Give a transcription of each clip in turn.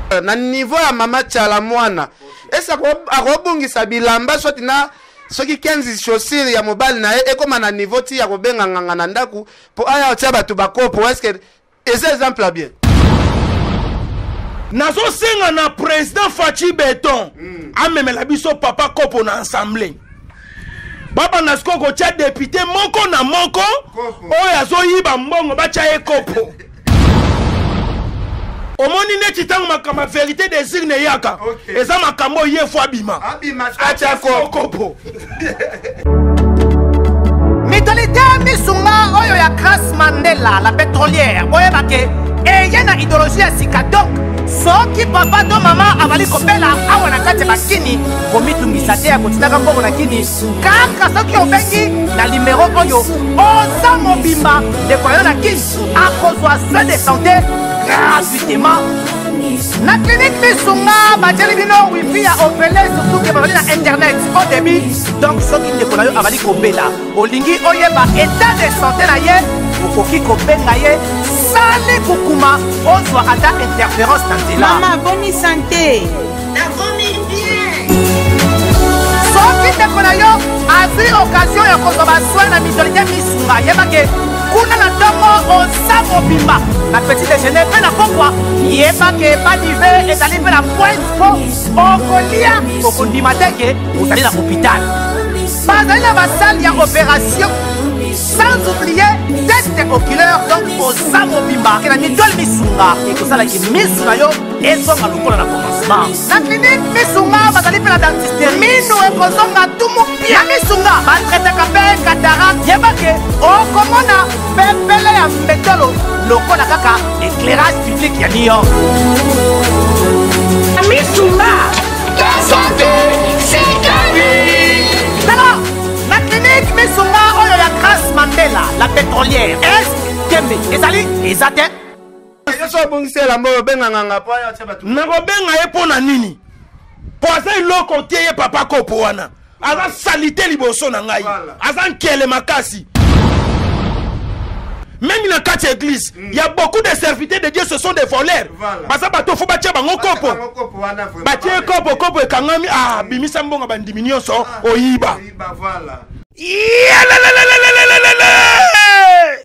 Na niveau ya mama Tshala Mwana, esi akobungisa bilamba soki na soki 15 chaussure ya mobali na ye ekoma na niveau ti ya kobenga nganga na ndako mpo aya otia bato bakopo, est-ce que eza exemple ya bien? Nazosenga na président Fatshi Béton amemela biso papa Kopo na assemblée. Babanda sikoyo kotia député moko na moko oyo azoyiba mbongo, batya ye kopo. Omoni neti ntango makambo ya vérité des urnes eyaka, eza makambo oyo ye fo abima. Atya kopo. Mutualité Misunga oyo ya Grace Mandela la pétrolière, boyeba ke eye na idéologie ya sika. Donc soki papa to mama azali kobela awa na kati ya bakini, komitungisa te ya kotindaka mbongo na kini. Kaka soki obengi na nimero oyo, oza mobimba, ndeko yo na kini akozwa soin de santé gratuitement na clinique Misunga. Batieli bino wifi ya ofele, surtout ke bazali na internet au débit. Donc soki ndeko na yo azali kobela, olingi oyeba état de santé na ye, okoki kobenga ye sali kukuma, ozwa ata interférence na nzela. Mama, boni santé? Nakomi bien. Soki ndeko na yo azwi occasion ya kozwa basoin na mutualité Misunga, yebake kuna na ntongo oza mobimba, na petit déjeuner mpe na pokwa, yebake badive ezali mpe na pointe mpo okolia, okondima te ke ozali na hôpital. Bazali na basale ya opération, sans oublier test oculaire. Donc oza mobimba ke na mutuelle Misunga, ekosalaki misu na yo ezonga lokola na commencement. Na clinique Misunga bazali mpe na dentiste, minu ekozonga tumu pia. Misunga batraitaka mpe cataracte. Yebake okomona pepele ya mbetolo lokola kaka éclairage public ya New York. Misunga, santé, c'est Tala, na clinique Misunga oyo ya Grace Mandela la pétrolière, est tembe ezali eza te. Yeso abongisi elamba oyo, obenga nganga po aya atia bato. Nakobenga ye mpo na nini? Mpo aza eloko te. Ye papa Kopo wana aza saleté liboso na ngai. Aza nkele makasi. Même na kati ya église, il y a beaucoup de serviteurs de Dieu, ce sont des voleurs. Baza bato fo batia bango kopo. Bango kopo wana vraiment. Batie kopo, kopo ekangami, ah, bimisa mbongo bandimi nyonso oyiba. Oyiba, voilà. Yalalalalalalalala!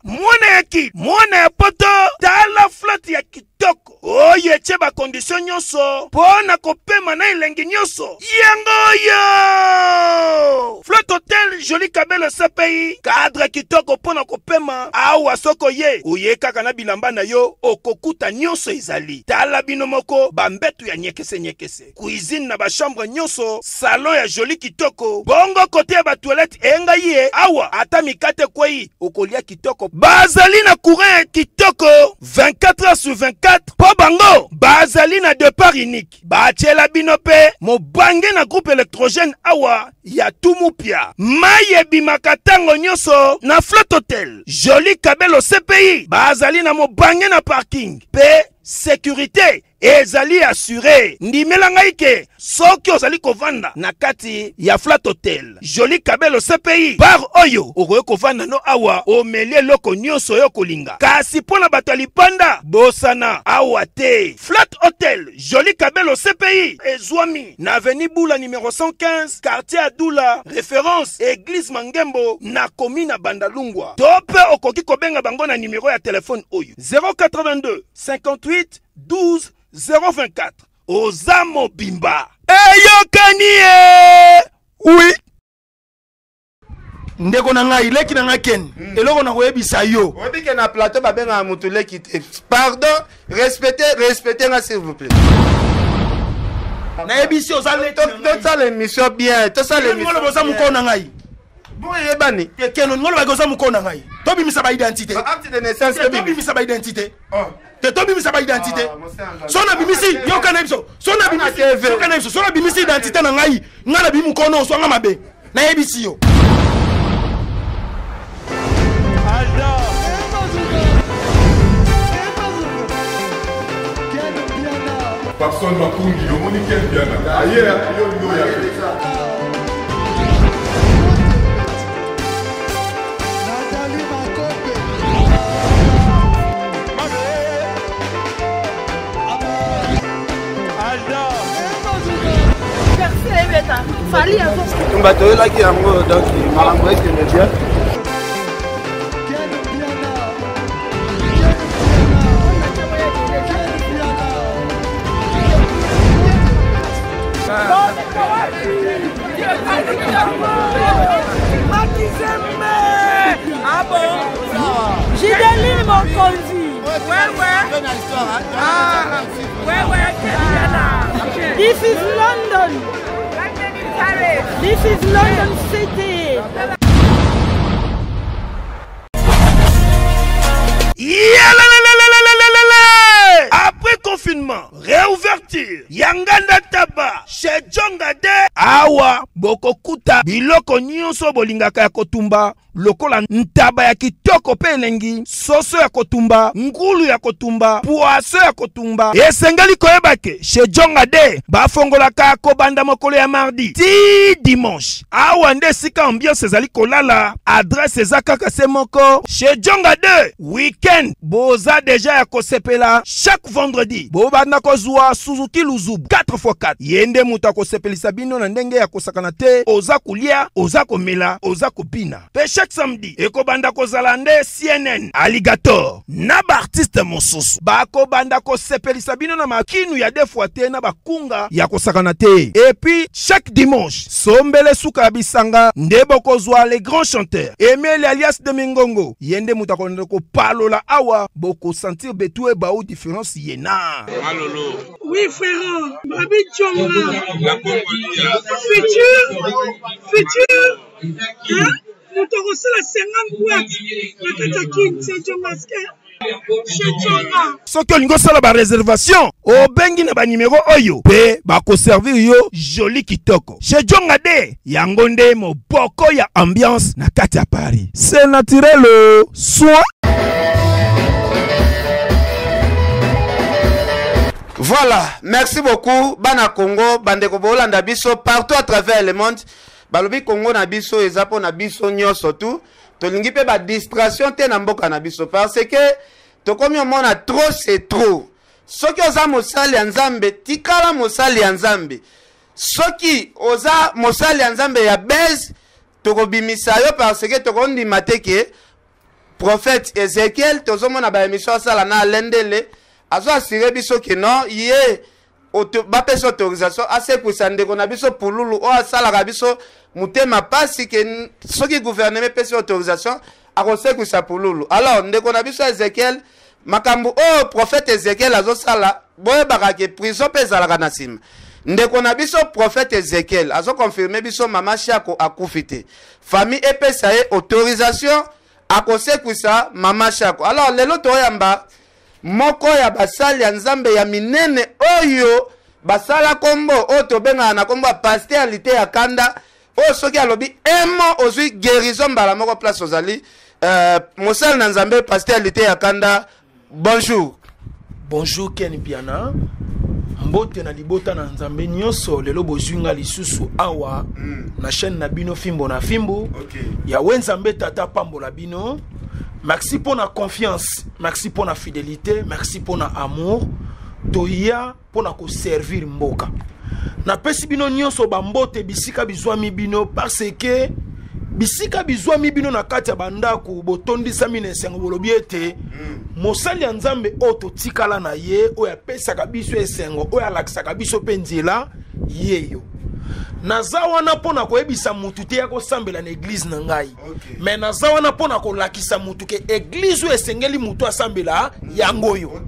Mwana ya ki, mwana ya poto, tala flotte ya kitoko oyo etie bacondition nyonso mpo na kopema na elengi nyonso. Yango oyo Flotte Hotel Joli Kabelo CPI, cadre kitoko mpo na kopema awa. Soko ye oye kaka na bilamba na yo, okokuta nyonso ezali. Tala bino moko, bambetu ya nyekese nyekese, cuisine na bachambre nyonso, salon ya joli kitoko, bongo kote ya batoilette eyengai ye awa, ata mikate kwei okolia kitoko. Bazali na courant ya kitoko 24 heures sur 24 mpo bango bazali na départ unique. Batiela bino mpe mobange na groupe électrogène awa ya Tumupia. Mai ebimaka ntango nyonso na Flotte Hotel Joli Kabelo CPI. Bazali na mobange na parking mpe sécurité ezali assuré. Ndimela ngai ke soki ozali kovanda na kati ya Flat Hotel Joli Kabelo CPI, bar oyo okoki kovanda no awa, omeli eloko nyonso oyo kolinga. Kasi mpo na bato ya lipanda, bosana awa te. Flat Hotel Joli Kabelo CPI ezwami na avenue Bula numero 115, quartier Adula, référence église Mangembo, na commune ya Bandalungwa. To mpe okoki kobenga bango na nimero ya telefone oyo: 082 58 12 024. Oza mobimba, eyokani ye oui. Ndeko na ngai, leki na ngai Ken, eloko na koyebisa yo. Oyebi ke na plateau babengaka motu leki te. Pardon, respecte, respecte nga s'il vous plaît. Nayebisi, oza leki na ngai. Tosala émission bien, tosala émission. Ngoloba oza mokolo na ngai. Bon, eyebani. Te Ken, ngolobaki oza mokolo na ngai. Tobimisa baidentité. Acte de naissance. Te, tobimisa baidentité. Oh. Te, tobimisa baidentité. Ah, mon frère. So nabimisi, yoka na biso, so nabimisi, TV. yoka na biso, so nabimisi identité na ngai, ngai nabimi mokono, oswanga mabe, nayebisi yo. Papson Makungi, omoni Ken Mpiana aye yo yo ya. Nathalie Makope. Bercy ebeta Fally azo Tumba toyelaki yango donc makambo ekende bien. Ah bon Gideline Mokonzi. Ouais, ouais. Ah, ouais, ouais, This is London. This is London City. Après confinement, réouverture, Yanganda Taba, chez Djonga de awa bokokuta biloko nyonso bolingaka ya kotumba lokola ntaba ya kitoko mpe elengi, soso ya kotumba, ngulu ya kotumba, poaso ya kotumba. Esengeli koyeba ke chez Djonga de bafongolaka kobanda mokolo ya mardi ti dimanche. Awa nde esika ambiance ezali kolala, adresse eza kaka se moko chez Djonga 2. Weekend boza deja ya kosepela chaque vendredi bobanda kozwa Suzuki Luzubu 4x4. Ye nde moto akosepelisa bino na ndenge ya kosakana te, oza kolia, oza komela, oza kobina. Pe chaque samedi ekobanda kozala nde CNN, Alligator na ba artiste mosusu bakobanda kosepelisa bino na makinu ya deux fois te na bakunga ya kosakana te. Et puis chaque dimanche sombele suka ya bisanga nde bokozwa les grands chanteurs Emile alias de Mingongo, ye nde moto akolanda kopalola awa, bokosentir betu ebau différence ye na Malolo. Oui frère, Babi Djonga. Futur, futur, hein? Moto akosala 50 boîte na kati ya kin, c'est Djongaske. Soki olingi osala ba reservation, obengi na ba numero oyo pe bakoservir yo joli kitoko. Chez Djonga de, yango nde moboko ya ambiance na kati ya Paris. C'est naturel, soin. Voilà, merci beaucoup bana Congo, bandeko bolanda biso partout à travers le monde. Balobi Congo na biso eza po na biso nyonso tout. Tolingi pe ba distraction te na mboka na biso parce que tokomi omona trop c'est trop. Soki oza mosali ya Nzambe, tikala mosali ya Nzambe. Soki oza mosali ya Nzambe ya base, tokobimisa yo parce que tokondima te ke prophète Ezekiel tozomona ba émission asala na Alendele azo assurer biso ke non ye bapesa autorisation asekwisa ndeko na biso pululu oyo asalaka biso motema pasi ke soki gouvernement epesi autorisation akosekwisa pululu. Alors ndeko na biso Ezekiel, makambo oyo prophète Ezekiel azosala, boyebaka ke prison mpe ezalaka na nsima. Ndeko na biso prophète Ezekiel azokonfirme biso mama Shako akufi te, famille epesa ye autorisation akosekwisa mama Shako. Alors lelo toyamba moko ya basali ya Nzambe ya minene oyo basala kombo oyo tobengaka na kombo ya pasteur Lite ya Kanda, oyo soki alobi un mot ozwi guérison mbala moko place ozali. Mosali na Nzambe pasteur Lite ya Kanda, bonjour. Bonjour Ken Piana, mbote na libota na Nzambe nyonso. Lelo bozwi nga lisusu awa na chaîne na bino Fimbo na Fimbo. Ya Nzambe tata pambola bino. Merci pour la confiance, merci pour la fidélité, merci pour l'amour. Toya pour na ko servir mboka. Na pesi bino nyonso ba mbote bisika bizwami bino parce que bisika bizwami bino na kati ya bandako botondisami na esengo, bolobi ete mosali ya Nzambe oyo totikala na ye, oyo apesaka biso esengo, oyo alakisaka biso mpe nzela yeyo. Naza wana mpo na koyebisa mutu te ya kosambela na eglise na ngai. Mais naza wana mpo na kolakisa mutu ke eglise oyo esengeli mutu asambela yango oyo.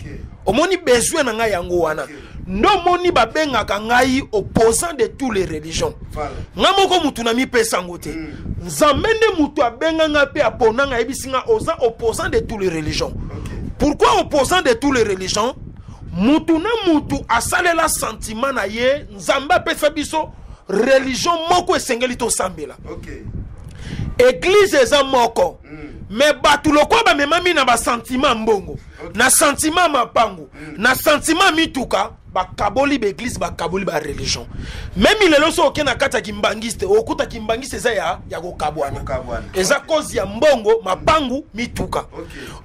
Omoni besoin na ngai yango wana. Ndo omoni babengaka ngai opposant de toutes les religions. Nga moko mutu na mipesa yango te. Nzambe nde mutu abenga nga pe apona nga, ayebisi nga oza opposant de toutes les religions. Pourquoi opposant de toutes les religions? Mutu na mutu asalela sentiment na ye, Nzambe apesa biso religion moko esengeli tosambela. Église eza moko. Mais bato lokola bamemami na basentiment mbongo, na sentiment mapango, na sentiment mituka, bakaboli baeglise, bakaboli bareligion. Meme lelo so oke na kati ya kimbangiste, okuta kimbangiste eza ya kokabwana, eza cause ya mbongo, mapangu, mituka.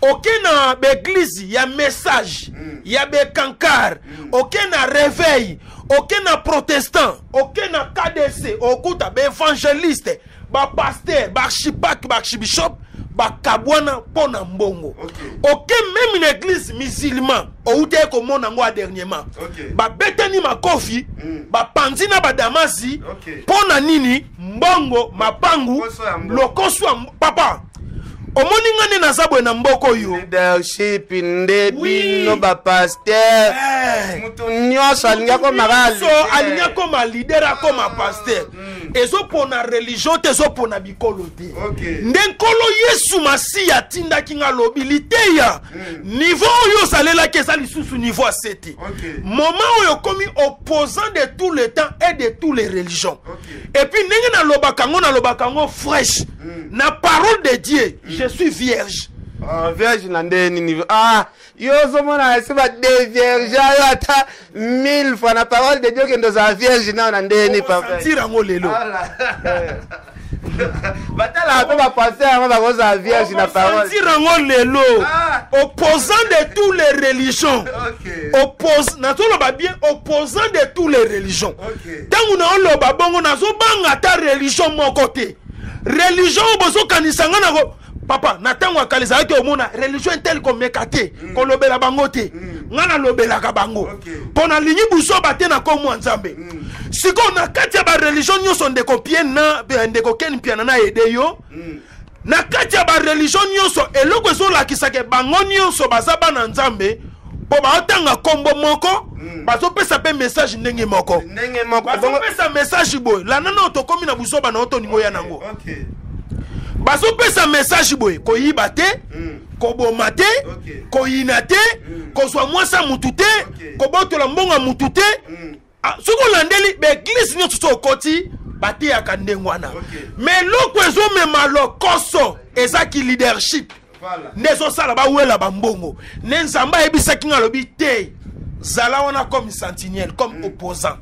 Oke na baeglise ya message, ya bekankar, oke na réveil, oke na protestant, oke na KDC, okuta baevangeliste, bapasteur, baarchipaque, baarchibishop bakabwana mpo na mbongo. Oke meme na église musulman, outi ye komona yango ya dernièrement, babetani makofi, bapanzi na badamasi. Mpo na nini? Mbongo, mapangu, lokoso ya papa. Omoni nga nde naza boye na mboka oyo. Leadership nde bino bapasteur, moto nyonso alingi akoma. So alingi akoma leader, akoma pasteur. Ezopona religion te, ezopona bikolo te. Nde Nkolo Yesu Masiya atindaki nga, alobi liteya niveau oyo ozalelaki eza lisusu niveau ya se te. Moment oyo okomi opposant de tout le temps et de tous les religions. Et puis ndenge nalobaka yango, nalobaka yango fraîche na parole de Dieu, je suis vierge. Oh, vierge na nde nini? Ah, yo ozomona esi badevierge yo ata mille fois na parole de Dieu. Okende ozala vierge nao na ndeni, papa? Sentir yango lelo. Batalaka mpe bapasteur yango bakozala vierge na parole. Sentir yango lelo. Opposant de tous les religions. Nazoloba bien, opposant de tous les religions. Ntango naoloba bongo, nazobanga ata religion moko te. Religion oyo bozokanisa nga nako, papa, na ntango ya kala ezalaki omona religion un tel komeka te, kolobela bango te. Nga nalobelaka bango mpo nalingi buzoba te na komwa Nzambe. Sikoyo na kati ya bareligion nyonso, ndeko pie na ndeko Ken Mpiana na ede yo, na kati ya bareligion nyonso, eloko ezolakisaka bango nyonso baza bana Nzambe, mpo baotanga nkombo moko, bazopesa mpe message ndenge moko. Ndenge moko. Bazopesa message boye. Landa nao, tokomi na buzoba na yo, toningo oya nango. Bazopesa message boye: koyiba te, koboma te, koyina te, kozwa mwasi ya mutu te, kobotola mbongo ya mutu te. Ah, soki olandeli baeglise nyonso, so okoti, bateyaka ndenge wana. Mais eloko ezomema lokoso ezaki leadership nde ezosala bawela bambongo. Nde Nzambe ayebisaki nga, alobi te, zala wana comme sentinelle, comme opposant.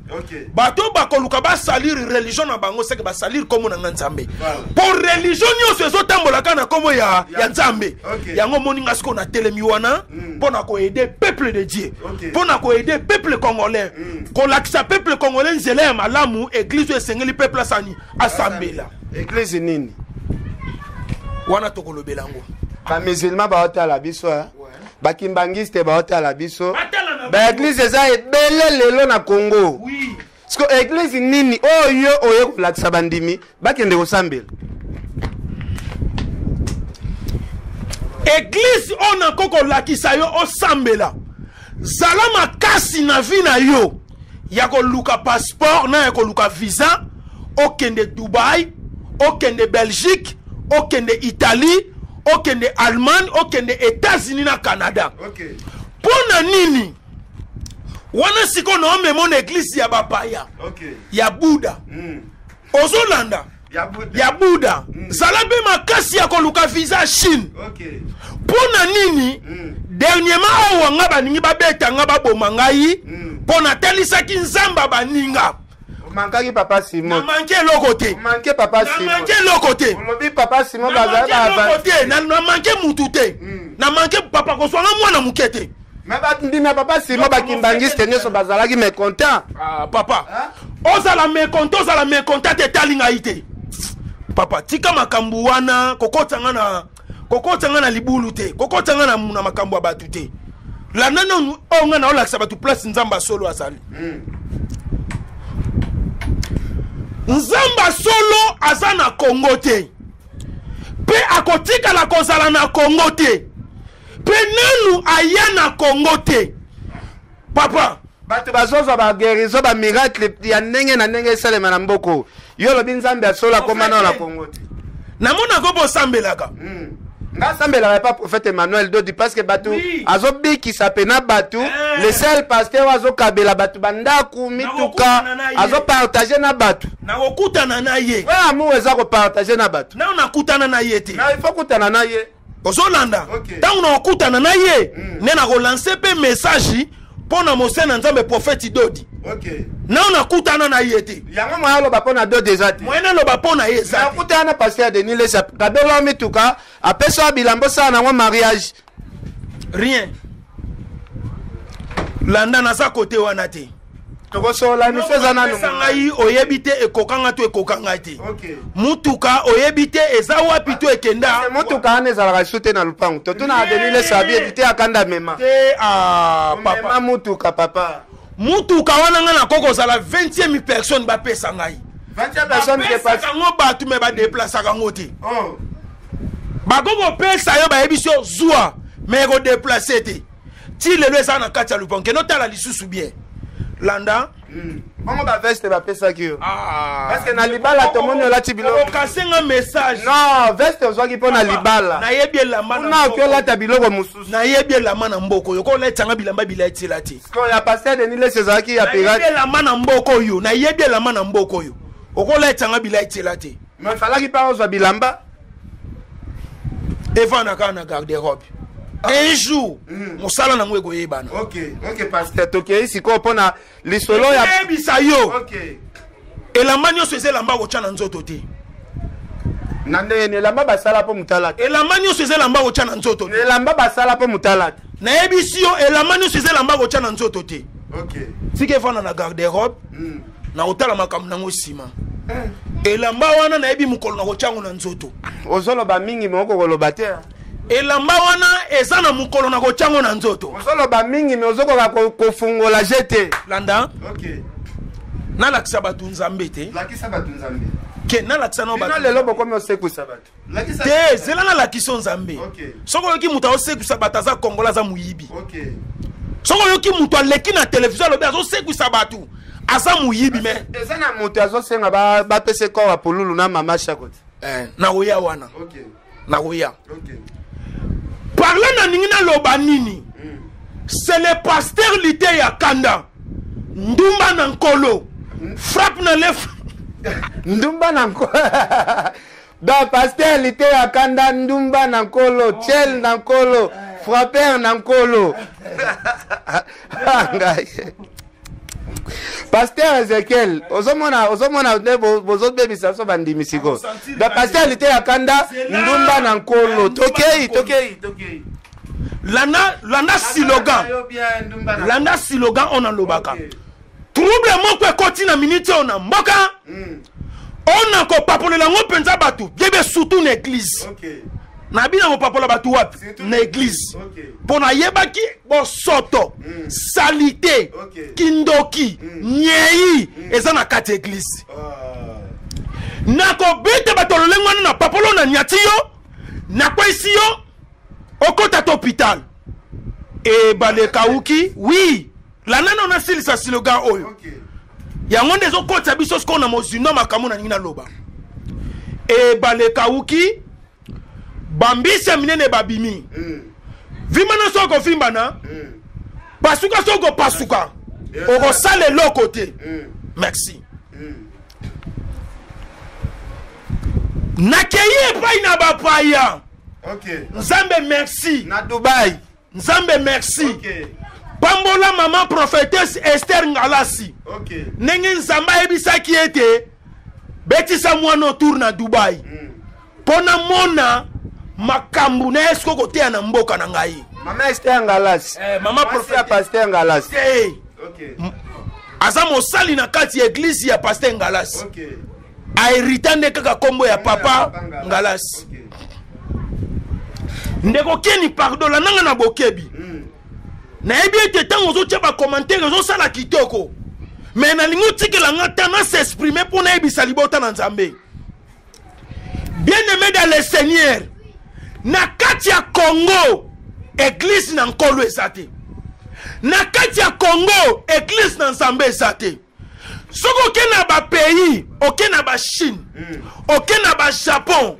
Bato bakoluka basalir religion na bango, seke basalir kombo na nga Nzambe, mpo religion nyonso ezotambola kaka na kombo ya Nzambe. Yango omoni nga sikoyo natelemi wana mpo na koaider peuple de Dieu, mpo na koaider peuple congolais, kolakisa peuple congolais nzela ya malamu, église oyo esengeli peuple asani asambela. Église nini? Wana tokolobela yango. Bamusulman baotala biso, eh? Bakimbangiste baotala biso. Baeglise eza ebele lelo na Congo. Siko église nini oyo oye kolakisa bandimi bakende kosambela? Église oyo nako kolakisa yo osambela: zala makasi na vie na yo ya koluka passeport na ya koluka visa, okende Dubai, okende Belgique, okende Italie, okende Allemagne, okende États-Unis na Canada. Mpo na nini wana? Sikoyo naomema na église ya bapaya, ya Buda. Ozolanda? Ya Buda. Zala mpe makasi ya koluka visa Chine. Mpo na nini? Dernièrement awa nga baningi babeta nga, baboma ngai mpo natalisaki Nzambe baninga. Omankaki papa Simon. Namanke eloko te. Omanke papa Simon. Namanke eloko te. Olobi papa Simon bazali. Eloko te, namanke mutu te. Namanke papa kozwanga mwana moke te. Mais bandimi ya papa Simon, bakimbangiste nyonso bazalaki mécontent. Ah, papa, ozala mécontent, ozala mécontent te, etali ngai te. Papa, tika makambo wana, kokotisa nga na libulu te, kokotisa nga na makambo ya bato te. Landa nanu oyo nga naolakisa bato place Nzambe asolo azali. Nzambe asolo aza na Kongo te, mpe akotikala kozala na Kongo te, mpe nanu aya na Kongo te, papa. Bato bazozwa baguérison, bamiracle ya ndenge na ndenge esalema na mboka oyo. Yo olobi Nzambe asolo akóma nao na Kongo te. Namonako bosambelaka. Nga asambelaka epa prophète Emmanuel Dodi parce que bato Oui. azobikisa pena bato. Eh. Le seul pasteur oyo azokabela bato bandako, mituka, Nakokutana na ye. azopartage na bato. Nakokutana na ye. Oyo amour eza kopartage na bato. Nano nakutana na ye te. Na il faut kutana na ye. Ozolanda? Ok. Ntango nakokutana na ye, nde nakolanse mpe message mpo na mosali na Nzambe prophète Dodi. Ok. Nano nakutana na ye te. Yango moyen aloba mpo na Dodi eza te. Moyen naloba mpo na ye eza te. Nakutana na pasteur Denis Lessie, kabela wa mituka, apesa wa bilamba osala nango mariage. Rien. Landa, naza kote wana te. Tokosolola, émission eza nanu. Pesa ngai, oyebi te ekokanga to ekokanga te. Ok. Mutuka oyebi te eza wapi to ekenda. Parce que mutuka wana ezalaka lisusu te na lupango. Totuna Rien. Denis Lessie abi ete akanda mema. Te, ah, papa. Mema mutuka, papa. Mutuka wana nga nakoki kozala 20e personne bapesa ngai. 20e personne ke Bapesaka yango bato, me badeplasaka yango te. Oh. Bakoki kopesa yo, bayebisi yo zwa, me ekodeplace te. Ti lelo eza na kati ya lupango. Kende otala lisusu bien. Landa. Bongo ba veste bapesaki yo? Ah. Parce que na libala tomoni olati biloko. Okase nga message. Non, veste ozwaki mpo na libala. Nayebi elamba na Kuna oki mboka. olata biloko mosusu. Nayebi elamba na mboka oyo. Kolatanga bilamba bilatela te. Sikoyo ya pasteur Denis Lessie ezalaki ya Nayebi pirate. elamba na mboka oyo. Nayebi elamba na mboka oyo. Okolatanga bilatela te. Mais falaki mpa ozwa bilamba. Evanda kaka na garde-robe. Un jour, mosala nango ekoyebana. Ok, ok, pasteur, tokei sikoyo mpo na lisolo ya Nayebisa yo. Ok. Elamba nyonso eza elamba kotya na nzoto te. Na ndenge nini elamba basala mpo moto alata? Elamba nyonso eza elamba kotya na nzoto te. Elamba basala mpo moto alata. Nayebisi yo, elamba nyonso eza elamba kotya na nzoto te. Ok. Tika evanda na garde-robe, na kotala makambo nango nsima. Elamba wana nayebi mokolo na kotya yango na nzoto. Ozoloba mingi, me okokoloba te. Elamba wana eza na mokolo na kotya yango na nzoto. Ozoloba mingi, me ozokoka kofungola je te. Landa. Ok. Nalakisa bato Nzambe te. Lakisa bato Nzambe. Ke nalakisa nao Bino bato. lelo bokomi osekusa bato. Lakisa Te, zela nalakisa yo Nzambe. Ok. Soki oyoki moto azosekwisa bato, aza Kongola, aza moyibi. Ok. Soki oyoki moto aleki na televizio alobi azosekwisa bato, aza moyibi. Me eza na moto azosenga bapesa corps ya pululu na mama Shako te. Nakoya wana. Ok. Nakoya. Ok. Parle, naningi naloba nini? C'est le pasteur Lite ya Kanda, ndumba na nkolo, frappe na lef. Ndumba na nkolo. Donc pasteur Lite ya Kanda, ndumba na nkolo, tiel na nkolo, frapper na nkolo. Ah, ngai pasteur Ezekiel, ozomona, ozomona nde bozobebisa biso bandimi sikoyo. Donc pasteur Lite ya Kanda, ndumba na nkolo. Tokei, tokei, tokei. Landa, landa slogan, landa slogan oyo nalobaka. Trouble moko ekoti na miniti oyo na mboka oyo na kopapolela yango mpenza bato biebe, surtout na église. Na bino kopapola bato wapi? Na église, mpo nayebaki bosoto, saleté, kindoki, nyei eza na kati ya église. Nakobeta bato lolenge wana na papolo na nyati yo, nakwesi yo, okota ta hôpital, ebale ekauki. Oui, landa nano nasilisa slogan oyo. Yango nde ezokotisa biso sikoyo na mozindo ya makambo na ningi naloba. Ebale ekauki, bambisi ya minene babimi. Vimbana soki okovimbana, pasuka soki okopasuka, okosala eloko te. Merci. Nakei epai na bapaya. Nzambe merci. Na Dubai. Nzambe merci. Pambola mama prophétesse Esther Ngalasi. Ndenge Nzambe ayebisaki ete betisa mwana autour na Dubai, mpo namona makambo na ye soki koteya na mboka na ngai. Mama Esther Ngalasi. Mama Mwasi ya pasteur Ngalasi. Te. Aza mosali na kati ya église ya pasteur Ngalasi. Ahérita nde kaka nkombo ya papa Ngalasi. Ndeko Keni, pardon, landanga na bokebi. Nayebi ete ntango ozotia bacommentaire ezosala kitoko, me nalingi otikela nga ntan na s'exprime mpo nayebisa libota na Nzambe. Bien aimé dans le Seigneur, na kati ya Congo église na Nkolo eza te. Na kati ya Congo église na Nzambe eza te. Soki oke na bapays, oke na bachine, oke na bajapon,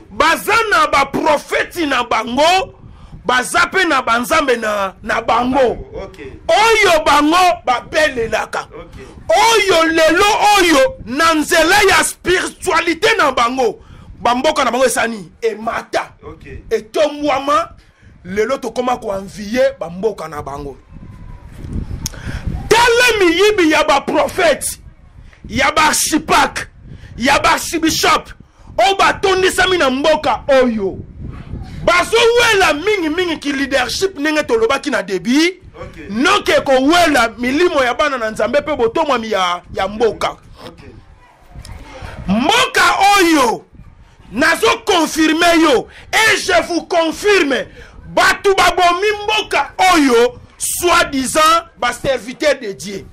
baza na baprofeti na bango, baza mpe na banzambe na bango oyo bango babelelaka, oyo lelo oyo na nzela ya spiritualité na bango, bamboka na bango esani emata, etombwama. Lelo tokoma koenvie bamboka na bango. Tala miyibi ya baprofete, ya baarchipak, ya baarchibishop oyo batondisami na mboka oyo, bazowela mingimingi ki leadership ndenge tolobaki na début, noke kowela milimo ya bana na Nzambe mpe botomwami ya mboka. Mboka oyo nazokonfirme yo, et je vous confirme, bato babomi mboka oyo soi-disant baserviteur de Dieu.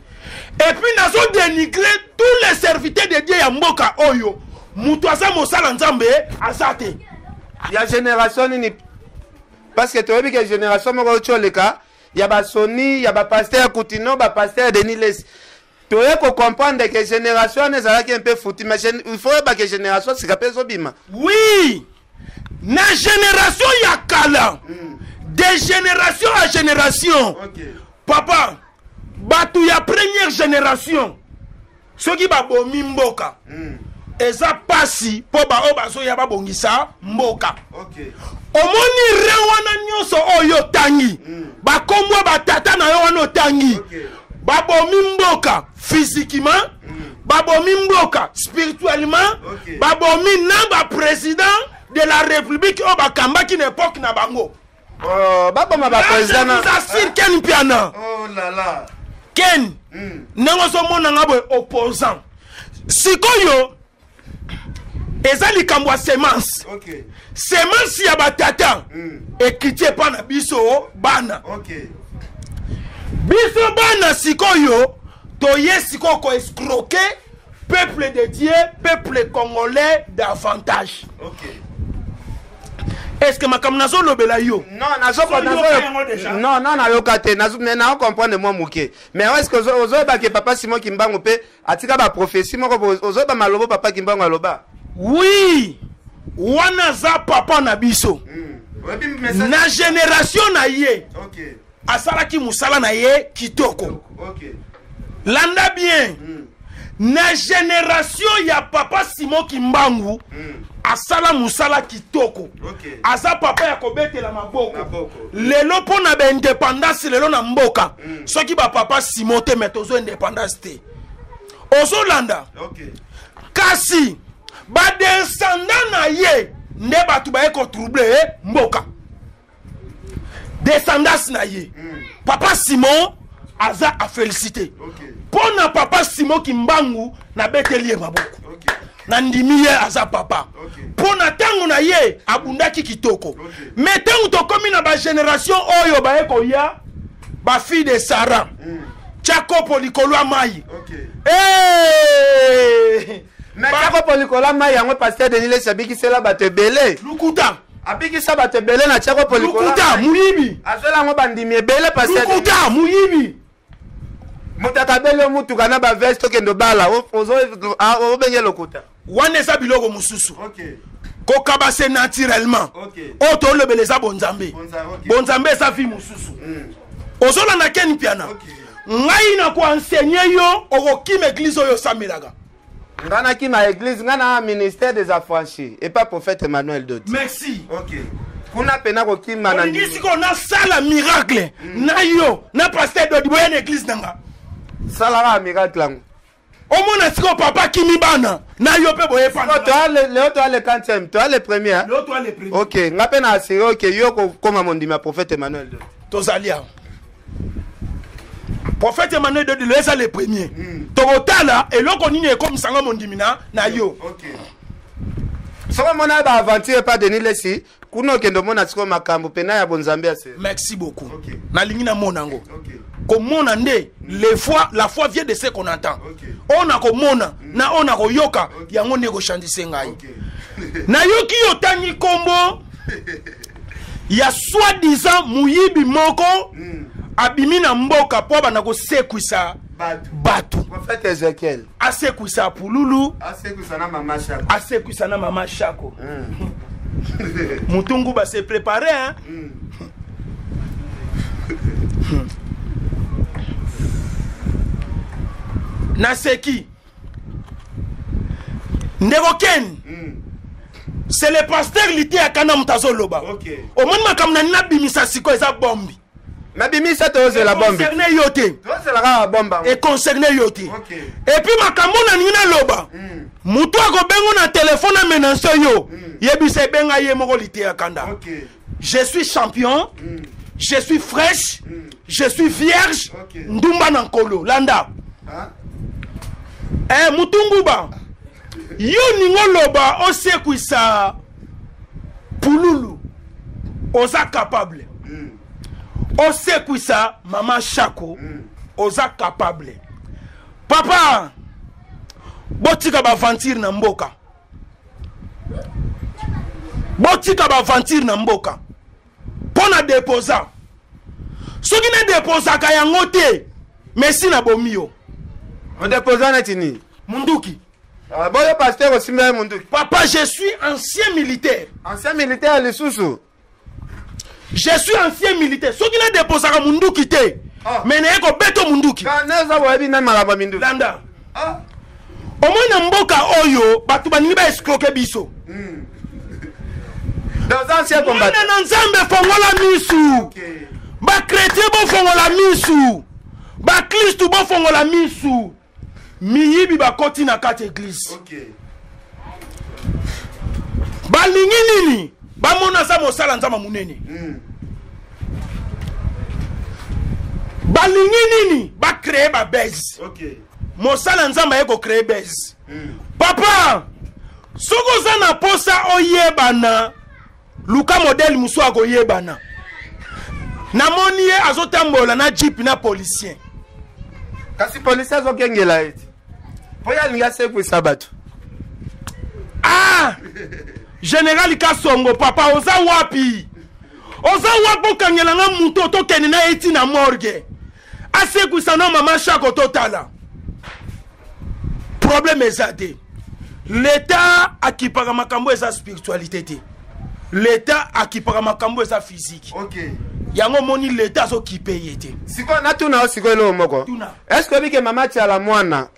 Et puis nazodénigre tous les serviteurs de Dieu ya mboka oyo. Moto aza mosala Nzambe aza te. Ya génération nini? Parce que toyebi ke génération moko oti oleka ya basoni ya bapaster Kutino, bapaster Denis Lesi, toye kocomprendre ke génération wana ezalaki un peu foutu. Mais il faut oyeba ke génération sika mpe ezobima. Oui, na génération ya kala, de génération à génération, papa, bato ya première génération soki babomi mboka, eza pasi mpo baoyo bazoya babongisa mboka. Omoni re wana nyonso oyo otangi, bakombwa batata na yo wana otangi, babomi mboka physiquement, babomi mboka spirituellement, babomi na baprésident de la République oyo bakambaki na époque na bango. Oh, baboma baprésident na Assure, Ken Mpiana. Oh là là. Ken, ndenge ozomona nga boye opposant sikoyo, eza likambo ya semence. Semence ya batata ekiti epa na biso bana. Biso bana sikoyo toye sikoyo koescroquer peuple de Dieu, peuple congolais davantage. Est ce que makambo nazolobela yo? Non, non, non, nayoka te, mais naocomprendre mwa moke. Mais est ce que ozoyeba ke papa Simon Kimbangu mpe atika baprophétie moko? Ozoyeba malobo papa Kimbangu aloba? Oui, wana aza papa na biso. Na génération na ye, asalaki mosala na ye kitoko. Landa bien, na génération ya papa Simon Kimbangu, asala mosala kitoko. Aza papa ya kobetela maboko. Lelo mpo na baindépendance lelo na mboka, soki bapapa Simon te, me tozo indépendance te. Ozolanda? Kasi badescendant na ye nde bato baye kotrouble mboka. Descendance na ye, papa Simon aza afélicité. Mpo na papa Simon Kimbangu, nabeteli ye maboko, nandimi ye aza papa mpo na ntango na ye abundaki kitoko. Mais ntango tokómi na bagénération oyo baye koya, bafille de Sara, tia kopo likolo ya mai. Hey! Mais tia kopo likolo ya mai yango, paster Denis Lesi abikisela bato ebele. Lukuta. Abikisa bato ebele na tia kopo likolo. Lukuta, moyibi. Azwela yango bandimi ebele, paster. Lukuta, moyibi. Moto akabeli yo mutuka na baveste, okende obala, obenge lokuta? Wana eza biloko mosusu. Kokaba, c'est naturellement. Oyo tolobela eza bonzambe. Bonzambe eza vie mosusu. Ozolanda, Ken Mpiana? Ngai na koenseigner yo, okokima église oyo osambelaka. Nga nakima église? Nga na ministère des Affranchis epa prophète Emmanuel Doti. Merci. Kuna pena kokima na olingi sikoyo nasala miracle na yo na paster Dodi, boya na église na nga. Salaka miracle yango. Omona sikoyo papa kimi bana na yo mpe boyepa. Leo toa le quantième, toa le premier. Leo toa le premier. Ok, nga mpe na assuré, ok, yo kokóma mondimi ya prophète Emmanuel Dodi. Tozali awa, prophète Emmanuel Dodi lo eza le premier. Tokotala eloko nini ekomisanga mondimi na yo. Soki omona baaventure epa Denis Lesi kuna, okende omona sikoyo makambo pena ya bonzambe ya se. Merci beaucoup. Nalingi namona yango. Komona nde le foi, la foi vient de ce qu'on entend. Oyo nakomona na oyo nakoyoka, yango nde ekochandise ngai. Nayoki yo otangi nkombo ya soi-disant moyibi moko abimi na mboka mpo abanda kosekwisa. Bato. Prophète Ezekiel asekwisa pululu, asekwisa na mama Shako, asekwisa na mama Shako. Mutungu ba se préparer, hein? Naseki ndeko Ken. C'est le pasteur Liteya Kanda moto azoloba. Omoni makambo na nabimisa sikoyo eza bombi. Nabimisa, tozela bombi. Concerne yo te. Tozela kaka bomba. Econcerne yo te. Et puis makambo na ningi naloba, motu akobengo na telefone amenance yo, yebisa ebenga ye moko Liteya Kanda. Je suis champion, je suis fraîche, je suis vierge. Ndumba na nkolo landa. Eh, mutunguba, yo ningo loba osekwisa pululu, oza capable. Osekwisa mama Shako, oza capable. Papa, botika baaventure na mboka, botika baaventure na mboka. Mpo na deposa, soki nadepozaka yango te, mesi nabomi yo. Odeposa neti nini? Munduki. Ah, boyo pasteur osimbi ye munduki. Papa, je suis ancien militaire. Ancien militaire lisusu? Je suis ancien militaire. Soki nadepozaka munduki te, me naye kobeta munduki. Neza boyebi nani makambo ya minduki. Landa. Omoi na mboka oyo bato balingi baescroke biso. Dans ancien combattant. Mwana na Nzambe, fongola misu. Bakretien, bofongola misu. Bakristu, bofongola misu. Miyibi bakoti na kati église. Balingi nini? Bamona aza mosala Nzambe monene. Balingi nini? Bacreye babese. Mosala Nzambe aye kocreye bese. Papa, soki oza na posa oyebana, luka modele mosusu akoyebana. Namoni ye azotambola na jeep na policier. Kasi policier azokengela ye ti mpo ye alingi asekwisa bato. Ah, général Kasongo, papa, oza wapi? Oza wapi? Okangela nga moto, tokende na ye ti na morgue, asekwisa na mama Shako, totala. Problème eza te. L'état akipaka makambo eza spiritualité te, l'état akipaka makambo eza physique. Yango omoni l'état azokipe ye te. Sikoyo natuna yo sikoyo eloko moko. Tuna. Est ce que oyebi ke mama Tiala mwana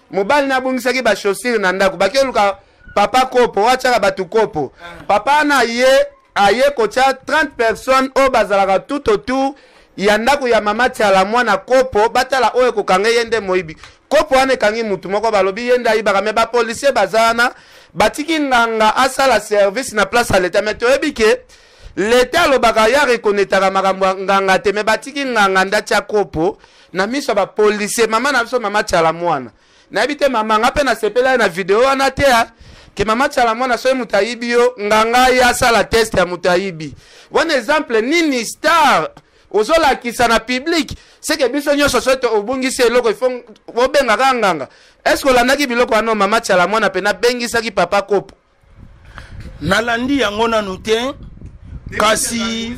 mobali nabungisaki bachaussure na ndako, baki oluka papa kopo oyo atiaka bato kopo? Papa wana ye aye kotia 30 personnes oyo bazalaka tout autour ya ndako ya mama Tiala mwana kopo, batala oyo ekokanga ye nde moyibi. Kopo wana ekangi mutu moko, balobi ye nde ayibaka. Me bapolisier baza wana, batiki nganga asala service na place ya leta. Me toyebi ke leta alobaka ya reconnaîtraka makambo ya nganga te, me batiki nganga nde atia kopo na miso ya bapolisier. Mama na biso, mama Tiala mwana, nayebi te mama, nga mpe nasepela ye na video wana te ke mama Tiala mwana, soki moto ayibi yo, nganga ye asala test ya moto ayibi wana. Exemple nini star ozolakisa na public? Seke biso nyonso soki obungisi eloko, ifo obengaka nganga. Est ce que olandaki biloko wana? Mama Tiala mwana mpe nabengisaki papa kopo. Nalandi yango nanu te, kasi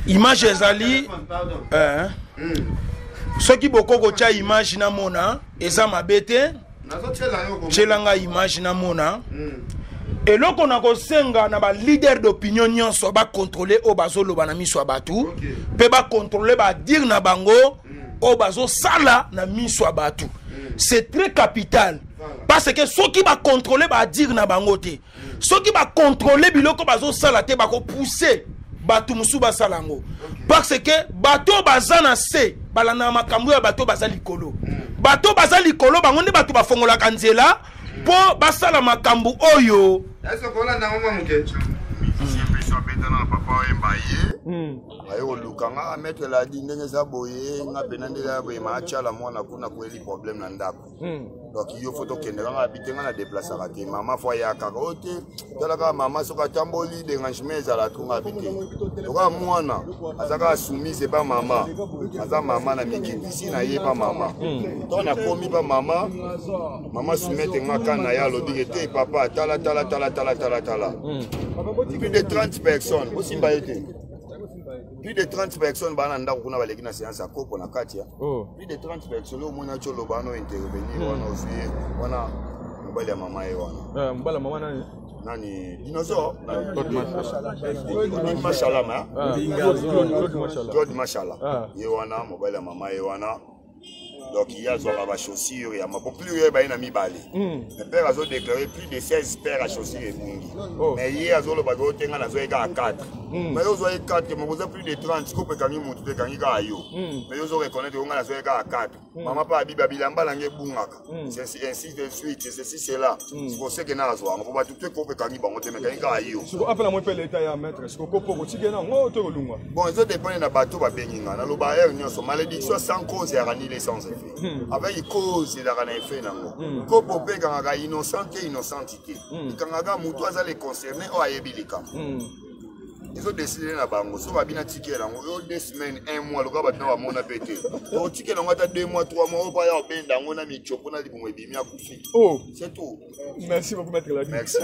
image ezali. Soki boko kotya image namona, eza mabe te. Tyelanga image namona. Eloko na kosenga na baleader d'opinion nyonso, bacontrôle oyo bazoloba na miso ya bato, mpe bacontrôle badire na bango oyo bazosala na miso ya bato. C'est très capital, parce que soki bacontrôle badire na bango te, soki bacontrôle biloko bazosala te, bakopousse bato mosusu basala yango, parce que bato baza na se balandaka makambo ya bato baza likolo. Bato baza likolo, bango nde bato bafongolaka nzela mpo basala makambo oyo. Abetana na papa Oyemba, ye aye koluka nga, maître Ladi. Ndenge eza boye, nga mpena ndenge eza boye, maatiala mwana kuna kweli problème na ndako. Donc yo faut tokende. Kanga abi te, nga na déplaçaka te. Mama faut aya kaka oyo te. Tala kaka mama, soki atamboli, dérangement ezala to. Nga abi te, lokola mwana aza kaka soumise epa mama, aza mama na mikitisi na ye pa mama. To nakomi pa mama, mama soumettre nga ka na ye, alobi ke te, papa, tala tala tala tala tala tala, plus de 30 personnes, osimba ye te. Plus de 30 personnes baa na ndako kuna, baleki na séance ya kopo na kati ya Oh. plus de 30 personnes. Omoni ati oloba wana, ointervenir wana, ozwi ye wana, mobali ya mama ye wana. Eh, mobali ya mama nani? Nani, dinosaure? Claude Mashala. Claude Mashala ma. Ah, Claude Mashala. Claude Mashala. Ah. Ye wana mobali ya mama ye wana. Donc ye azwaka bachaussure ya mabo plus ye baye na mibale. Mais père azodéclare plus de 16 paire ya chaussure ebungi. Oh. Mais ye azoloba ke otenga nazwa ye kaka 4. Mais yo ozwa ye 4, mais boza plus de 30. Kopo ekangi motu te, ekangi kaka yo. Mais yo ozoreconnaitre onga nazwa ye kaka 4. Mama mpe abiba bilamba nange ebungaka. C'est ainsi de suite, ceci, cela. Sikoseke na azwa yango po bato te, kopo ekangi bango te, mais ekangi kaka yo. Siko apela moi mpe leta ya maître, siko kopo kotikela yango to kolungwa? Bon, ezodépendre na bato babengi nga. Naloba heure nyonso, malédiction sans cause ezalaka nile sans effet. Avec cause ezalaka na effet nango. Kopo mpe ekangaka innocent te, innocente te. Ekangaka motu aza le concerné oyo ayebi likambo. Ezodeside na bango. So babina tikela yango yo 2 semaines, un mois, lokola bato na bamona mpe te, otikela yango ata 2 mois, 3 mois, oyo mpo aya obenda yango na mitiopo na libumu ebimi, akufi. Oh. C'est tout. Merci beaucoup, maître Ladi. Merci.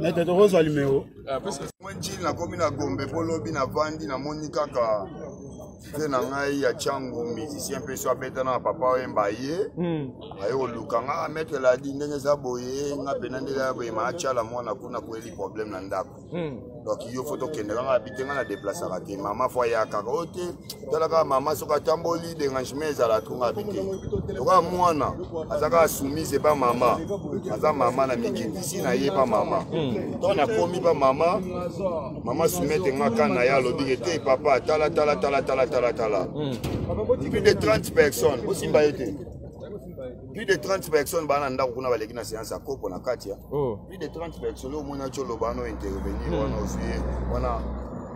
Maître, tokozwa numéro? Mwe njili nakomi na Gombe mpo lobi navandi, namoni kaka te na ngai ya Tiangu, musicien mpe so abeta na papa oyemba ye, aye koluka nga: "Maître Ladi, ndenge eza boye, nga mpena ndenge eza boye, maatiala mwana kuna kweli problème na ndako. Donc yo faut tokende." Kanga abi te, nga na déplaçaka te, mama faut aya kaka. Oyo te, tala kaka mama, soki atamboli, dérangement ezala to. Nga abi te, lokola mwana aza kaka soumise epa mama, aza mama na mikitisi na ye epa mama. To nakomi pa mama, mama soumettre nga ka na ye, alobi ke te, papa, tala, tala, tala, tala, tala, tala, plus de 30 personnes, bosimba ye te, plus de 30 personnes baa na ndako kuna, baleki na séance ya kopo na kati ya Oh. plus de 30 personnes. Omoni ati oloba wana, ointervenir wana, ozwi ye wana,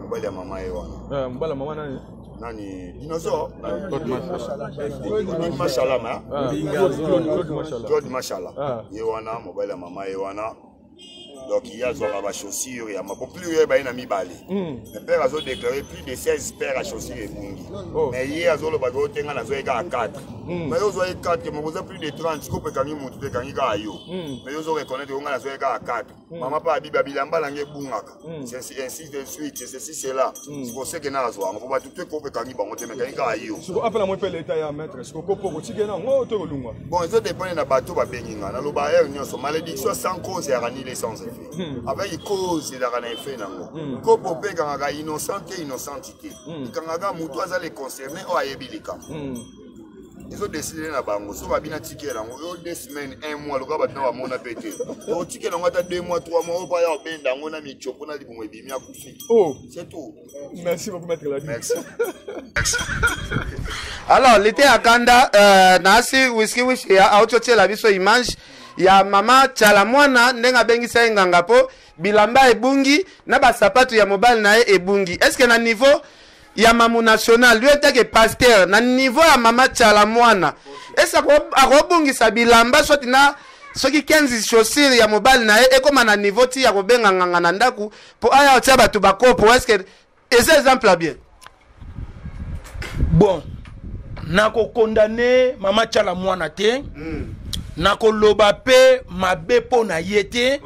mobali ya mama ye wana. Eh, mobali ya mama nani? Nani, dinosaure? Claude Mashala. Claude Mashala ma. Ah, Claude Mashala. Claude Mashala. Ah. Ye wana mobali ya mama ye wana. Donc ye azwaka bachaussure ya mabo plus ye baye na mibale. Mais père azodéclare plus de 16 paire ya chaussure ebungi. Oh. Mais ye azoloba ke otenga nazwa ye kaka 4. Mais yo ozwa ye 4, mais boza plus de 30. Kopo ekangi motu te, ekangi kaka yo. Mais yo ozoreconnaitre onga nazwa ye kaka 4. Mama mpe abiba bilamba nange ebungaka. C'est ainsi de suite, ceci, cela. Sikoseke na azwa yango po bato te, kopo ekangi bango te, mais ekangi kaka yo. Siko apela moi mpe leta ya maître, siko kopo kotikela yango to kolungwa? Bon, ezodépendre na bato babengi nga. Naloba heure nyonso, malédiction sans cause ezalaka nile sans effet. Avec cause ezalaka na effet nango. Kopo mpe ekangaka innocent te, innocente te. Ekangaka motu aza le concerné oyo ayebi likambo. Ezodeside na bango. So babina tikela yango yo 2 semaines, un mois, lokola bato na bamona mpe te, otikela yango ata 2 mois, 3 mois, oyo mpo aya obenda yango na mitiopo na libumu ebimi, akufi. Oh. C'est tout. Merci beaucoup, maître Ladi. Merci. Alors lite ya kanda, nasi whisky wishi auti otiela biso image ya mama Tiala mwana, ndenge abengisa ye nganga mpo bilamba ebungi na basapatu ya mobali na ye ebungi. Est ce que na niveau ya mamu national, lui etake pasteur, na niveau ya mama Tiala mwana, est ce akobungisa bilamba soki na soki 15 chaussure ya mobali na ye, ekóma na niveau ti ya kobenga nganga na ndako mpo aya otia bato bakopo? Est ce que eza exemple ya bien? Bon, nakokondane mama Tiala mwana te. Nakoloba mpe mabe mpo na ye te.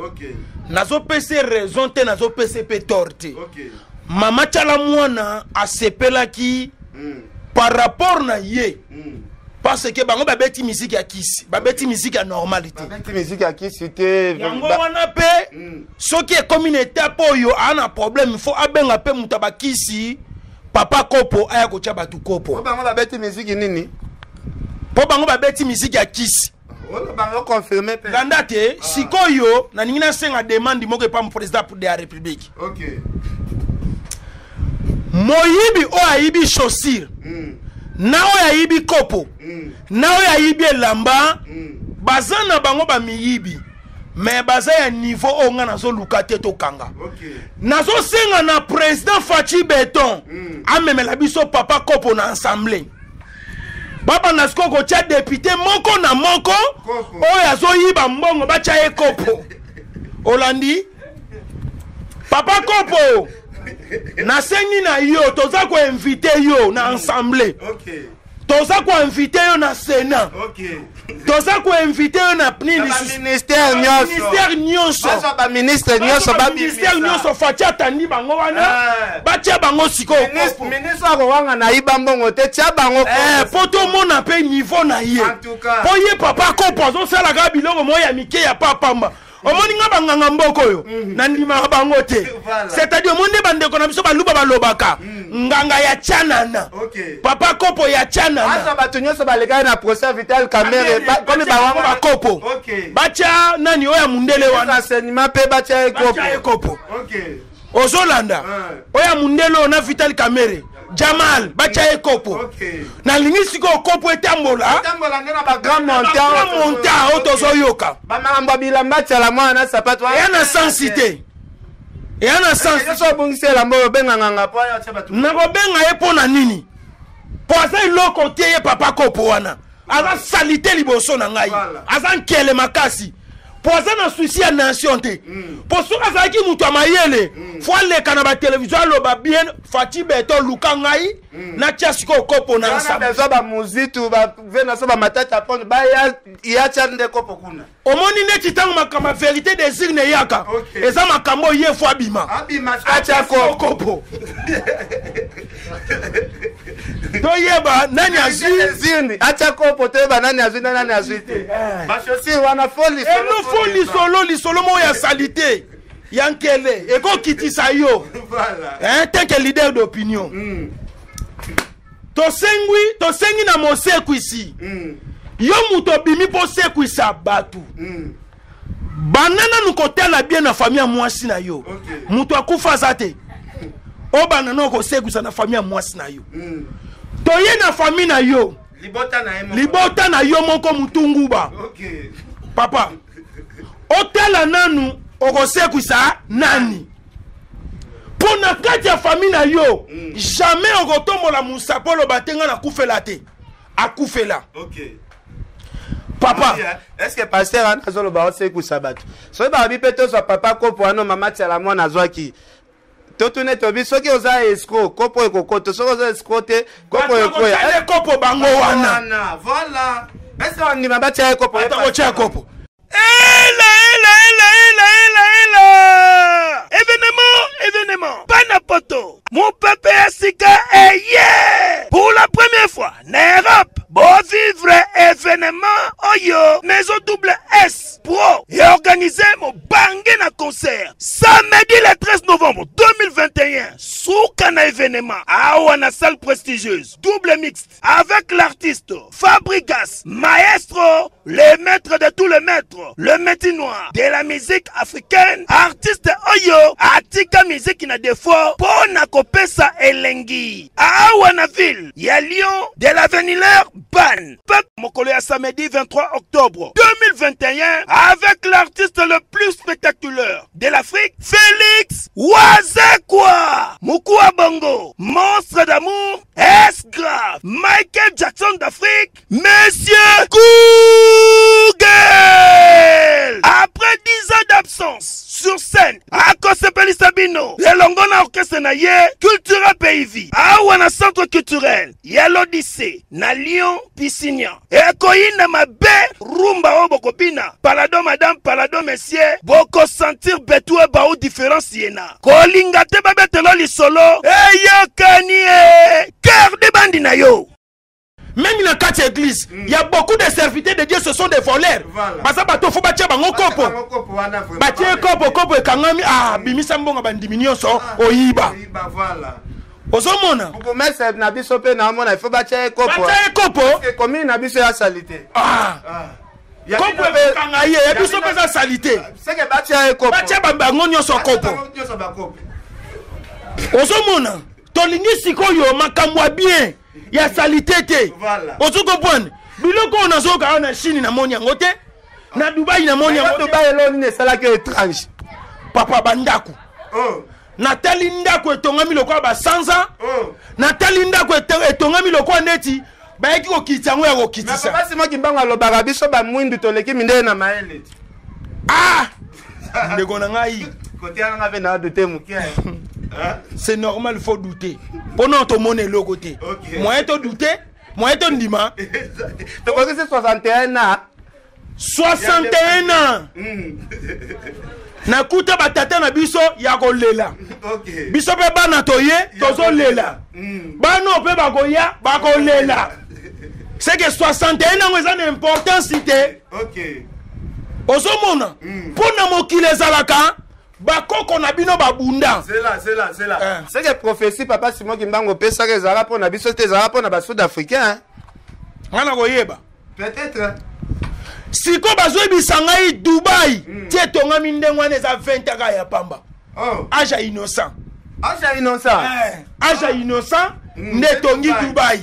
Nazopesa raison te, nazopesa mpe tort te. Mama Tiala mwana asepelaki par rapport na ye, parce que bango babeti misiki ya kisi, babeti misiki ya normal te. Babeti misiki ya kisi te. Yango wana mpe, soki ekomi na etape oyo aa na problème, faut abenga mpe moto ya bakisi, papa kopo, aya kotia bato kopo. Po bango babeti misiki nini? Mpo bango babeti misiki ya kisi. Oyo bango confirme mpe. Landa te. Sikoyo nalingi nasenga demande moko epa président de la République. Moyibi oyo ayibi chaussure, na oyo ayibi kopo, na oyo ayibi elamba, baza na bango bamiyibi, mais baza ya niveau oyo ngai nazoluka te tokanga. Nazosenga na président Fatshi Béton amemela biso papa kopo na assemblée. Babanda sikoyo kotia député moko na moko oyo azoyiba mbongo, batya ye kopo. Olandi, papa kopo, nasengi na yo, toza koinvite yo na assemblée. Toza koinvite yo na Sénat, toza koinvite yo na nini, ministère nyonso. Ministère nyonso. Bazwa baministre nyonso. Ministère nyonso, Fatshi atandi bango wana, batia bango sikoyo. Ministre akowanga na yiba mbongo te, tia bango. Mpo tomona mpe niveau na ye, mpo ye papa Kopo azosalaka biloko moko ya mike ya papamba. Omoni nga, banganga mboka oyo, nandimaka bango te. C'est-à-dire, omoni nde bandeko na biso baluba balobaka nganga ya tianana, papa Kopo ya tianana. Azwa bato nyonso balekaki na procès Vital Kamerhe, komi bango bakopo. Batya nani oyo ya mundele wana? Enseignement mpe batya ye. Kopo. Kopo ozolanda, oyo ya mundele oyo na Vital Kamerhe, Jamal, batya ye kopo. Nalingi sikoyo kopo etambola. Etambola nde na bagrand montant. Montant oyo tozoyoka. Bamakambo ya bilamba, tiala mwana na sapato. Eya na sensi te, eya na sensi. Nyonso obongisi elamba oyo, obenga nganga po aya tia bato. Nakobenga ye mpo na nini? Mpo aza eloko te. Ye papa Kopo wana aza saleté liboso na ngai, aza nkele makasi, mpo aza na souci ya nation te. Mpo soki azalaki moto ya mayele, faut aleka na batelevizio, aloba bien: "Fatshi Béton, luka ngai, natia sikoyo kopo na ensemble." Besoin bamuzitu bave na so, bamatata ponde baya ya tia nde kopo kuna. Omoni neti ntango makambo ya vérité des urnes eyaka, eza makambo oyo ye faut abima. Abima, atia kopo, toyeba nani azwi. Atia kopo, toyeba nani azwi na nani azwi te. Bachaussure wana, faut lisolo. Faut lisolo, lisolo moko ya saleté ya nkele ekokitisa yo tant que leader d'opinion. Tosengwi, tosengi na mosekwisi, yo moto obimi mpo osekwisa bato, banda nanu kotala bien na famille ya mwasi na yo. Moto akufa aza te, obanda nano kosekwisa na famille ya mwasi na yo. Toye na famille na yo. Libota na ye moko. Libota na yo moko, mutunguba. Papa, otala nanu okosekwisa nani, mpo na kati ya famille na yo, jamais okotombola mosapo oloba te: "Nga nakufela te." Akufela. Papa. Est ce que pasteur wana azoloba osekwisa bato? Soki balobi mpe tozwa papa Kopo wana, mama tiala mwana azwaki, totune tobi: soki oza escroc, kopo ekokota; soki oza escroc te, kopo ekoya. Kopo bango wana. Voilà, est ce que bandima batia ye kopo? Ata kotia kopo. Ela, ela, ela, ela, ela, ela! Événement, événement! Bana poto! Mopepe ya sika eye! Pour la première fois, na Europe, bovivre événement oyo Maison Double S Pro et organisé mobange na concert samedi le 13 novembre 2021. Suka na événement awa na salle prestigieuse double mixte avec l'artiste Fabregas, maestro, le maître de tous les maîtres, le métier noir de la musique africaine, artiste oyo atika musique na défaut mpo na kopesa elengi. Awa na ville ya Lyon, de l'avenue Ban. Mokolo ya samedi 23 octobre 2021 avec l'artiste le plus spectaculaire de l'Afrique, Félix Wazekwa, Mukua Bongo, monstre d'amour, S-Grave, Michael Jackson d'Afrique, Monsieur Google. Après 10 ans d'absence sur scène, akosepelisa bino elongo na orchestre na ye Cultura Pays. Awa na centre culturel ya l'Odyssée na Lyon Piscinia, ekoyinda mabe. Rumba oyo bokobina, palado madame, palado monsieur, bokosentir betu ebau différence yena kolinga te. Babetelo lisolo eyokani e cœur de bandi na yo. Même na kati ya église, il y a beaucoup de serviteurs de Dieu, ce sont des voleurs. Baza bato faut batia bango kopo. Batie kopo, kopo ekangami. Ah, bimisa mbongo bandimi nyonso oyiba. Ozomona. Bourgmestre na biso mpe naomona il faut batia ye kopo. Batia ye kopo. Commune na biso ya saleté. Ah. Kopo ekokanga ye, ya biso mpe eza saleté. Seke batia ye kopo. Batia bango nyonso kopo. Ozomona, tolingi sikoyo makambo ya bien, ya saleté te. Ozo comprendre? Biloko oyo nazoyoka awa na Chine, namoni yango te na Dubai, namoni yango. Dubai elo nini esalaki étrange? Papa, bandako, natali ndako etongami lokola basanza, natali ndako etongami lokola neti bayaki kokitisa yango ya kokitisa. Basi moki mbango alobaka biso bamwindu toleki mindele na mayele. Ah, ndeko na ngai. Kotiananga mpe na doute moke. C'est normal, faut douter mpona tomona eloko te, moyen todouter. Moyen tondima. Tokokisi 61 ans. 61 ans. Nakuta batata na biso ya kolela. Biso mpe bana toye tozolela. Bana mpe bakoya bakolela. C'est que 61 ans eza na importance te. Ozomona mpo na mokili ezalaka bakoko na bino babunda. Zela, zela, zela. C'est que prophétie papa Simon Kimbangu opesaka ezalaka mpo na biso te, ezalaka mpo na basud africain. Nga na koyeba. Peut-être. Siko bazoyebisa ngai Dubai ti etongami ndenge wana eza 20 kaka ya pamba. Age ya innocent. Age ya innocent. Age ya innocent nde etongi Dubai.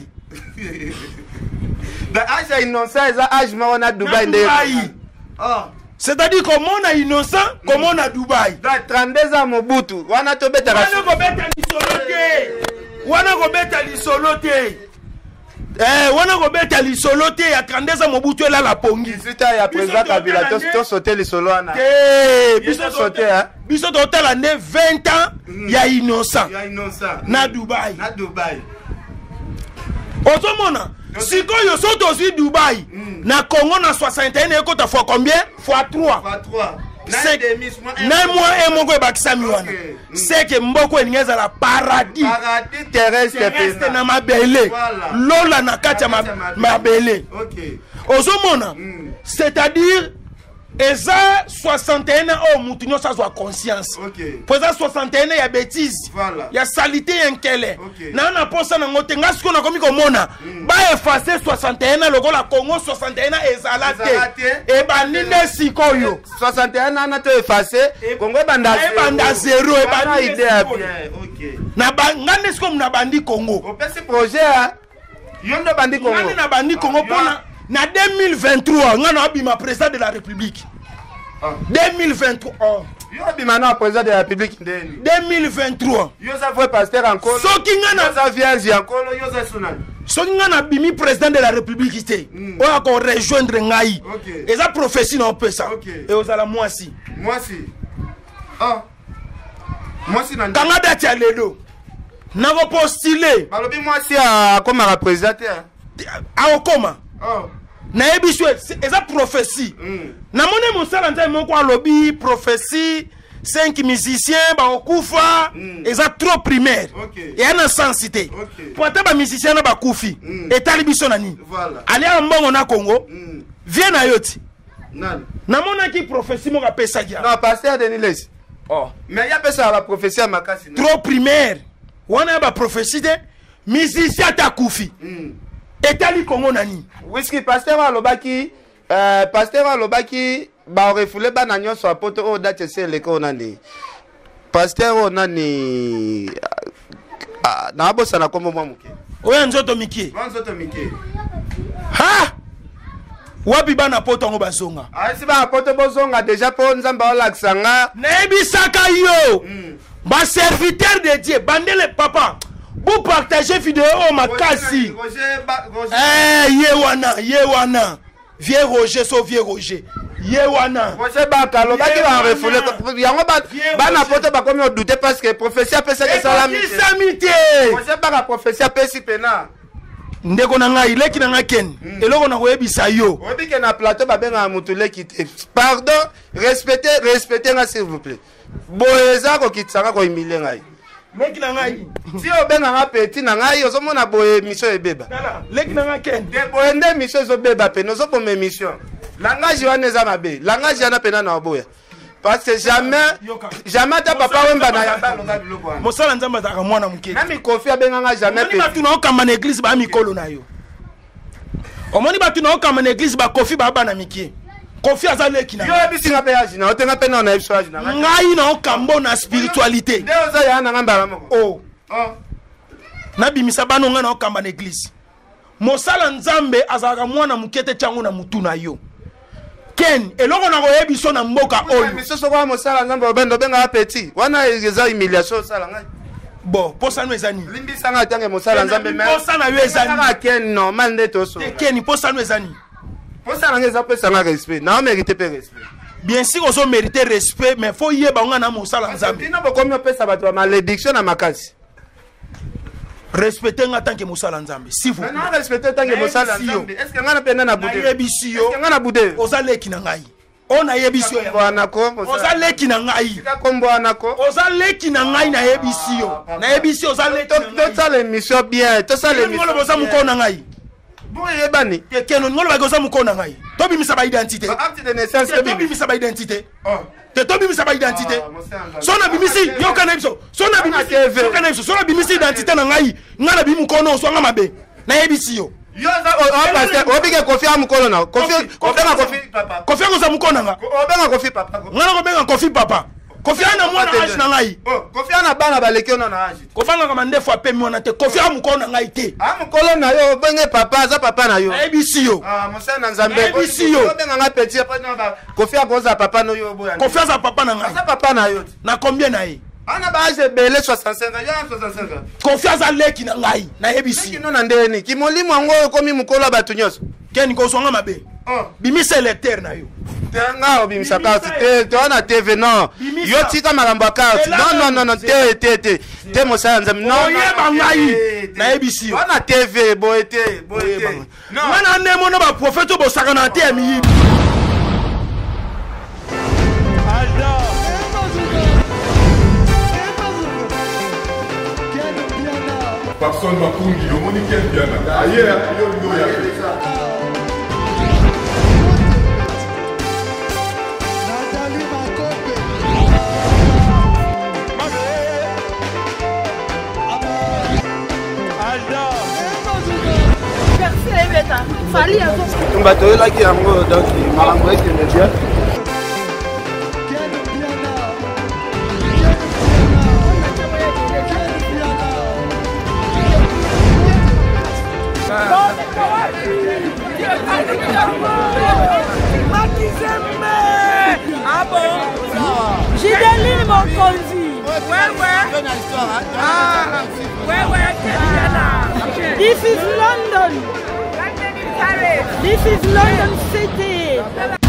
Donc age ya innocent eza age moko na Dubai nde. Dubai. C'est-à-dire komona innocent, komona Dubai. Donc 32 ans Mobutu, wana tobetaka. Wana kobeta lisolo te. Wana kobeta lisolo te. Wana kobeta lisolo te ya 32 ans Mobutu elala pongi. 18 ans ya président Kabila, to sauter lisolo wana. Te, biso sauter hein. Biso totala nde 20 ans ya innocent. Ya innocent. Na Dubai. Na Dubai. Ozomona sikoyo so tozwi Dubai na Congo na 61 ekota fois combien? Fois 3. Fois 3. Na mois un moko ebakisami wana. C'est que mboko elingi ezala paradis. Paradis terrestre terrestre na mabele. Lola na kati ya mabele. Ozomona c'est-à-dire eza 61 oyo mutu nyonso azwa conscience. Po eza 61 ya bêtise, ya salité, ya nkele. Na na posa nango te. Nga sikoyo nakomi komona ba effacer 61 lokola Congo 61 ezala te. Ebandi nde sikoyo. 61 wana to effacer Congo ebanda zéro. Ebanda zéro, ebandi Wana nde idée ya sikoyo. bien. Na ba, nga nde sikoyo na bandi Congo. Opesi projet, hein? Yo nde bandi Congo. Nga nde na bandi Congo mpona na 2023 nga na abima président de la République. 2023. Oh. Yo abima na président de la République ndeni. 2023. Yo za vrai pasteur encore. Soki nga na Yo za vierge encore, yo za sunani. Soki nga na bimi président de la République te. Oyo ako rejoindre ngai. Eza prophétie na opesa. Et ozala mwasi. Mwasi. Ah. Mwasi na Kanga date ya lelo. Nako postuler. Balobi mwasi akomaka président te. Akokoma. Nayebi so eza prophétie. Namoni mosala nzambe moko alobi prophétie 5 musiciens bakokufa, eza trop primaire. Eya na sens te. Po ata ba musiciens na bakufi, etali biso na nini? Alia mbongo na Congo, vie na yo ti. Nani? Namonaki prophétie moko apesaki. Non, pasteur Denis Lessie. Oh. Mais ya pesa ba prophétie ya makasi. Trop primaire. Wana ya ba prophétie te, musicien ata akufi. Etali Congo na nini? Whisky pasteur alobaki, pasteur alobaki ba refoulé bana nyonso ya poto oyo date esi eleka oyo nani? Pasteur oyo nani? Nabosana kombo mwa moke. Oyo nzoto mike. Mwa nzoto mike. Ha! Wapi bana poto yango bazonga? Ayesi bana poto bozonga déjà po Nzambe aolakisa nga. Nayebisaka yo. Ba serviteur de Dieu, bandele papa. Vous partagez vidéo oyo makasi. Roger. Ye wana, ye wana. Vieux Roger, so vieux Roger. Ye wana. Roger Baka, lobaki Ye ba wana. refoulé. Yango ba Vieux bana Roger. poto bakomi o douter parce que prophétie apesaki esalami te. Ekokisami te. Roger Baka prophétie apesi pena. Ndeko na ngai, leki na ngai Ken, eloko na koyebisa yo. Oyebi ke na plateau babengaka mutu leki te. Pardon, respectez, respectez nga s'il vous plaît. Boye eza kokitisa nga, kohumilie ngai. Leki na ngai. Si obengaka petit na ngai, ozomona boye émission ebeba. Tala, leki na ngai Ken. Te boye nde émission ezobeba pene, ozoboma émission. Langage wana eza mabe. Langage wana pena na oboya. Parce que jamais, Yoka. jamais ata papa Wemba na yamba aloba biloko wana. Mosala Nzambe azalaka mwana moke. Même Kofi abenganga jamais Omoni petit. bato na okamba na église ba mikolo na yo. Omoni bato na okamba na église ba Kofi ba bana mike. Kofi aza leki na Yo oyebisi nga mpe age na yo te, nga mpe na nayebi so age na nga. Ngai na okambo na spiritualité. Nde oza ya na nga mbala moko. Oh. Oh. Nabimisa bana nga na okamba na église. Mosala Nzambe azalaka mwana moke te, tiango na mutu na yo. Ken, eloko na koyebi so na mboka oyo. Miso soko ya mosala Nzambe obendo obengaka petit. Wana eza humiliation osala ngai. Bon, posa no eza nini? Limbisa ngai tange mosala Nzambe, mais posa na yo eza nini? Kaka Ken normal nde toso. Te, Ken, posa no eza nini? Posa na ngai eza pesa nga respect. Na mérité pe respect. Bien sûr ozo mérité respect, mais faut yeba nga na mosala Nzambe. Bino bokomi opesa bato ba malédiction na makasi. Respecte nga tant que mosala Nzambe, s'il vous plaît. Na respecte tant que mosala Nzambe. Est ce que nga na pena na bude? Nayebisi yo. Est ce que nga na bude? Oza leki na ngai. Oyo nayebisi yo oza leki na ngai. Kombo wana ko. Oza leki na ngai, nayebisi yo. Nayebisi oza leki na ngai. Tosala émission bien, tosala émission. Ngolo boza mokolo na ngai. Bon eyebani. Te keno ngolo baki oza mokolo na ngai. Tobimisa ba identité. Ba acte de naissance tobimisa ba identité. Te tobimisa ba identité. So nabimisi yoka na biso. So nabimisi yoka na biso. So nabimisi identité na ngai. Ngai nabimi mokolo oswanga mabe. Nayebisi yo. Yo oza pasteur, obike Kofi a mokolo na. Kofi obenga Kofi papa. Kofi akoza mokolo na nga. Obenga Kofi papa. Nga nakobenga Kofi papa. Kofi ana mwana age na ngai. Kofi ana bana baleki yo na age. Kofangaka mandefu apemi wana te. Kofi a mokolo na ngai te. A mokolo na yo obenge papa, aza papa na yo. Nayebisi yo. Ah mosala na Nzambe. Nayebisi yo. Obenga nga petit Kofi akoza papa no yo oboya. Kofi aza papa na ngai. Aza papa na yo. Na combien na ye? Ana ba age ebele 65 ans, yo na 65 ans. Kofi aza leki na ngai, nayebisi. Leki no na ndeni, kimolimo yango oyo ekomi mokolo ya bato nyonso. Ken kozwanga mabe. Bimisa électeur na yo. Te nga obimisa carte te, to na TV non. Yo tika makambo ya carte. Non non non non te te te. Te mosala Nzambe. Non. Oyeba ngai. Nayebisi yo. Wana TV boye te, boye te. Nga na nde mono ba prophète oyo bosakana te ya miyibi. Papson Makungi, omoni Ken Mpiana aye yo olingi oya te. Tumba toyelaki yango donc makambo ekende bien. Gideline Mokonzi. Ouais, ouais. Ah, ouais, ouais. This is London. This is London City.